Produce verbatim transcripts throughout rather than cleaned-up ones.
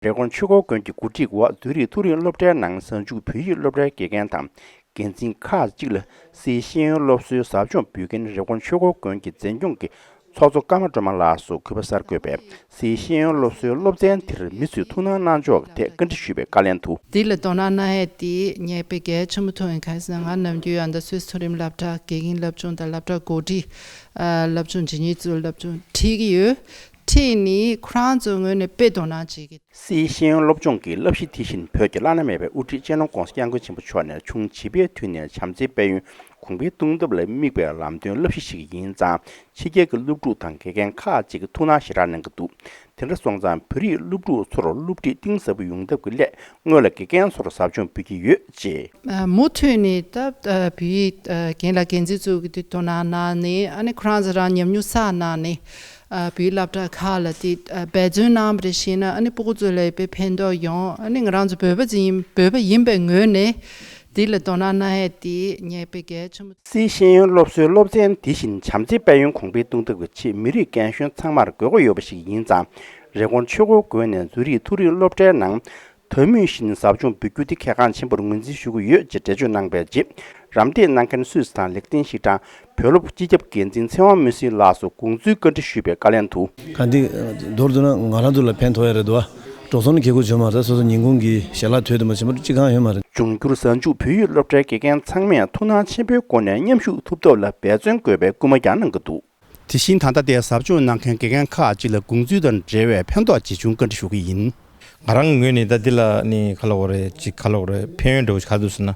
རི་ཀོན་ཆོས་འཁོར་དགོན་གྱི་གོ་སྒྲིག་འོག་ཛུ་རིག་མཐོ་རིམ་སློབ་གྲྭའི་ནང་གཟའ་མཇུག་བོད་ཡིག་སློབ་གྲྭའི་དགེ་རྒན་དང་འགན་འཛིན་ཁག་ཅིག་ལ་སིའི་ཤེས་ཡོན་སློབ་གསོའི་ཟབ་སྦྱོང་འབུལ་མཁན་རི་ཀོན་ཆོས་འཁོར་དགོན་གྱི་འཛིན་སྐྱོང་གི་ཚོགས་གཙོ་ཀརྨ་སྒྲོལ་མ་ལགས་སུ་གུས་པ་གསར་འགོད་པས་སིའི་ཤེས་ཡོན་སློབ་གསོའི་སློབ་ཚན་དེར་མི་ཚོས་ཐུགས་སྣང་གནང་ཕྱོགས་ཀྱི་ཐད་བཀའ་འདྲི་ཞུས་པའི་བཀའ་ལན་དུ། འདི་ལ་དོ་སྣང་གནང་ཡས་དེ་ངས་དཔེ་གལ་ཆེན་པོ་མཐོང་ཡོད། གང་ཡིན་ཟེར་ན་ང་ནམ་རྒྱུན་ཡང་ད་སུད་སི་མཐོ་རིམ་སློབ་གྲྭ་དགེ་རྒན་སློབ་སྦྱོང་དང་སློབ་གྲྭ་འགོ་ཁྲིད་སློབ་སྦྱོང་ཇི་སྙེད་ཚོའི་སློབ་སྦྱོང་ཁྲིད་ཀྱི་ཡོད། ཁྲིད་ནི་ཁོ་རང་ཚོའི་ངོས་ནས་དཔེ་དོ་སྣང་བྱེད་ཀྱི། སིའི་ཤེས་ཡོན་སློབ་སྦྱོང་གི་བསླབ་གཞི་དེ་བཞིན་བོད་ཀྱི་བླ་ན་མེད་པའི་དབུ་ཁྲིད་སྤྱི་ནོར་༸གོང་ས་༸སྐྱབས་མགོན་ཆེན་པོ་མཆོག་ནས་ཆུང་བྱིས་པའི་དུས་ནས་བྱམས་བརྩེའི་དཔལ་ཡོན་གོང་འཕེལ་གཏོང་ཐབས་ལ་དམིགས་པའི་ལམ་སྟོན་བསླབ་གཞི་ཞིག་ཡིན་ཙང་ཕྱི་རྒྱལ་གྱི་སློབ་ཕྲུག་དང་དགེ་རྒན་ཁག་ཅིག་གིས་ཐུགས་སྣང་ཞེ་དྲག་གནང་གི་འདུག་དེ་འདྲ་སོང་ཙང་བོད་རིགས་སློབ་ཕྲུག་ཚོར་སློབ་ཁྲིད་གཏིང་ཟབ་པོ་ཡོང་ཐབས་ཀྱི་སླད་སྔོན་ལ་དགེ་རྒན་ཚོར་ཟབ་སྦྱོང་འབུལ་གྱི་ཡོད་ཅེས། མུ་མཐུད་ནས་ད་བོད་ཡིག་རྒན་ལགས་འགན་འཛིན་ཚོ་གིས་དེ་དོ་སྣང་གནང་ནས་ཨ་ནི་ཁོ་རང་ཚོ་རང་ཉམས་མྱོང་བསགས་གནང་ནས་བོད་ཡིག་སློབ་གྲྭ་ཁག་ལ་དེ་འབད་བརྩོན་གནང་བ་རེད་ཤེས་ན་ཨ་ནི་སྤུ་གུ་ཚོ་ལ་དཔེ་ཕན་ཐོགས་ཡོང་། ཨ་ནི་ང་རང་ཚོ་བོད་པ་ཡིན་བོད་པ་ཡིན་པའི་ངོས་ནས་དེ་ལ་དོ་སྣང་གནང་ཡས་དེ་ངས་དཔེ་གལ་ཆེན་པོ། སིའི་ཤེས་ཡོན་སློབ་གསོའི་སློབ་ཚན་དེ་བཞིན་བྱམས་བརྩེའི་དཔལ་ཡོན་གོང་འཕེལ་གཏོང་ཐབས་ཀྱི་ཆེད་མི་རིགས་རྒན་གཞོན་ཚང་མར་དགོས་མཁོ་ཡོད་པ་ཞིག་ཡིན་ཙང་རི་ཀོན་ཆོས་འཁོར་དགོན་ནས་ཛུ་རིག་མཐོ་རིམ་སློབ་གྲྭའི་ནང་ད་མུས་བཞིན་ཟབ་སྦྱོང་འབུལ་རྒྱུ་དེ་གལ་འགངས་ཆེན་པོར་ངོས་འཛིན་ཞུ་གི་ཡོད་ཅེས་འགྲེལ་བརྗོད་གནང་པའི་རྗེས་རམ་འདེགས་གནང་མཁན་སུད་སི་དང་ལིག་ཏེན་ཤི་ཊན་བོད་སློབ་སྤྱི་ཁྱབ་འགན་འཛིན་ཚེ་དབང་སྨོན་སྲིད་ལགས་སུ་དགོངས་ཚུལ་བཀའ་འདྲི་ཞུས་པའི་བཀའ་ལན་དུ། ག་འདི་མདོར་བསྡུ་ན་ང་རང་ཚོ་ལ་ཕན་ཐོགས་ཡ་རེད་འདུག་བ། འགྲོ་སོང་ནི་ཁེ་གུ་བྱོན་མ་རེད། སོ་སོ་ཉིན་གུང་གི་ཞལ་ལག་དོད་དུ་མ་བྱེད་མ་གཅིག་གང་ཡོད་མ་རེད། འབྱུང་འགྱུར་གཟའ་མཇུག་བོད་ཡིག་སློབ་གྲྭའི་དགེ་རྒན་ཚང་མས་ཐུགས་སྣང་ཆེན་པོའི་སྒོ་ནས་མཉམ་ཞུགས་ཐུབ་ཐབས་ལ་འབད་བརྩོན་དགོས་པའི་སྐུལ་མ་ཀྱང་གནང་གི་འདུག་དེ་བཞིན་ད་ལྟ་དེ་ཟབ་སྦྱོང་གནང་མཁན་དགེ་རྒན་ཁག་ཅིག་ལ་དགོངས་ཚུལ་དང་འབྲེལ་བའི་ཕན་ཐོགས་ཇི་བྱུང་བཀའ་འདྲི་ཞུ་གི་ཡིན། ང་རང་ངོས་ནས་ད་འདི་ལ་ནི་ག་ལབ་དགོས་རེད། ཅིག་ག་ལབ་དགོས་རེད། ཕན་ཡོན་འདྲ་བོ་ཞིག་ག་རེ་འདུག་ཟེར་ན།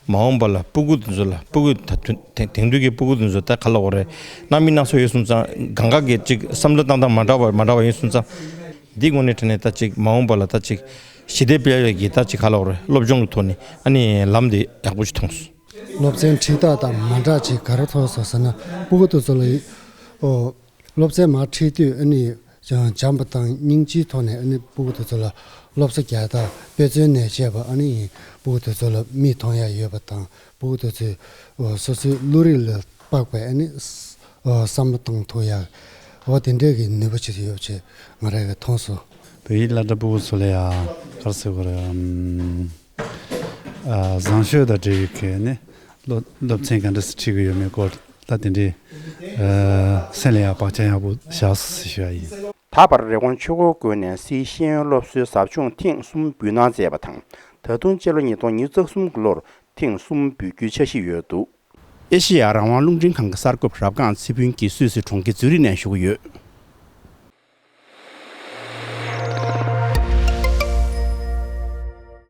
མ་འོངས་པ་ལ་སྤུ་གུ་དེ་ཚོ་ལ་སྤུ་གུ་ད་དུ་དེང་དེང་དུས་ཀྱི་སྤུ་གུ་དེ་ཚོ་ད་ག་ལབ་དགོས་རེད། སྣང་མིན་སྣང་ཚུལ་ཡོད་སོང་ཙང་གང་ག་གི་ཅིག་བསམ་བློ་བཏང་སྟངས་མ་འདྲ་བ་མ་འདྲ་བ་ཡིན་སོང་ཙང་། འདི་དངོས་གནས་དྲང་གནས་ད་ཅིག་མ་འོངས་པ་ལ་ད་ཅིག་ཞི་བདེ་སྤེལ་ཡག་གི་ད་ཅིག་ག་ལབ་དགོས་རེད། སློབ་སྦྱོང་གི་ཐོག་ནས་ཨ་ནི་ལམ་དེ་ཡག་པོ་ཞིག་མཐོང་སོང་། སློབ་ཚན་ཁྲིད་སྟངས་དང་མ་འདྲ་ཅིག་ག་རེ་མཐོང་སོང་ཟེར་ན་སྤུ་གུ་དེ་ཚོ་ལ་ཨོ། སློབ་ཚན་མར་ཁྲིད་དུས་ཨ་ནི་བྱམས་པ་དང་སྙིང་རྗེའི་ཐོག་ནས་ཨ་ནི་སྤུ་གུ་དེ་ཚོ་ལ་སློབ་གསོ་རྒྱག་སྟངས་དཔེ་མཚོན་ནས་བཤད་པ་ཨ་ནི་སྤུ་གུ་དེ་ཚོ་ལ་མིག་མཐོང་ཡ་ཡོད་པ་དང་སྤུ་གུ་དེ་ཚོས་སོ་སོའི་བློ་རིག་ལ་དཔག་པའི་ཨ་ནི་བསམ་བློ་གཏོང་ཐུབ་ཡ་འོ་དེ་འདྲས་ཀྱི་ནུས་པ་ཅིག་ཡོད་ཅེས་ང་རང་གིས་མཐོང་སོང་། བོད་ཡིག་སློབ་གྲྭ་སྤུ་གུ་ཚོ་ལ་ཡ་ག་རེ་ཟེར་དགོས་རེད། ཨམ། ཨ། བཟང་སྤྱོད་དང་འབྲེལ་བའི་གི་ནི་སློབ་སློབ་ཚན་ག་འདྲ་སེ་ཁྲིད་ཀྱི་ཡོད་མེད་སྐོར་ད་དེ་འདྲའི་ཨ་སེམས་ལ་ཡང་བག་ཆགས་ཡག་པོ་བཞག་ཟེར་ཞུ་ཡ་ཡིན། ད་བར་རི་ཀོན་ཆོས་འཁོར་དགོན་ནས་སིའི་ཤེས་ཡོན་སློབ་གསོའི་ཟབ་སྦྱོང་ཐེངས་གསུམ་འབུལ་གནང་མཛད་པ་དང་ད་དུང་སྤྱི་ལོ་ཉིས་སྟོང་ཉི་ཤུ་རྩ་གསུམ་གྱི་ལོར་ཐེངས་གསུམ་འབུལ་རྒྱུའི་འཆར་གཞི་ཡོད་འདུག་ཨེ་ཤེ་ཡ་རང་དབང་རླུང་འཕྲིན་ཁང་གི་གསར་འགོད་པ་རབ་སྒང་ཚེ་ཕུན་གྱིས་སུད་སི་གྲོང་ཁྱེར་ཛུ་རིག་ནས་ཞུ་གི་ཡོད།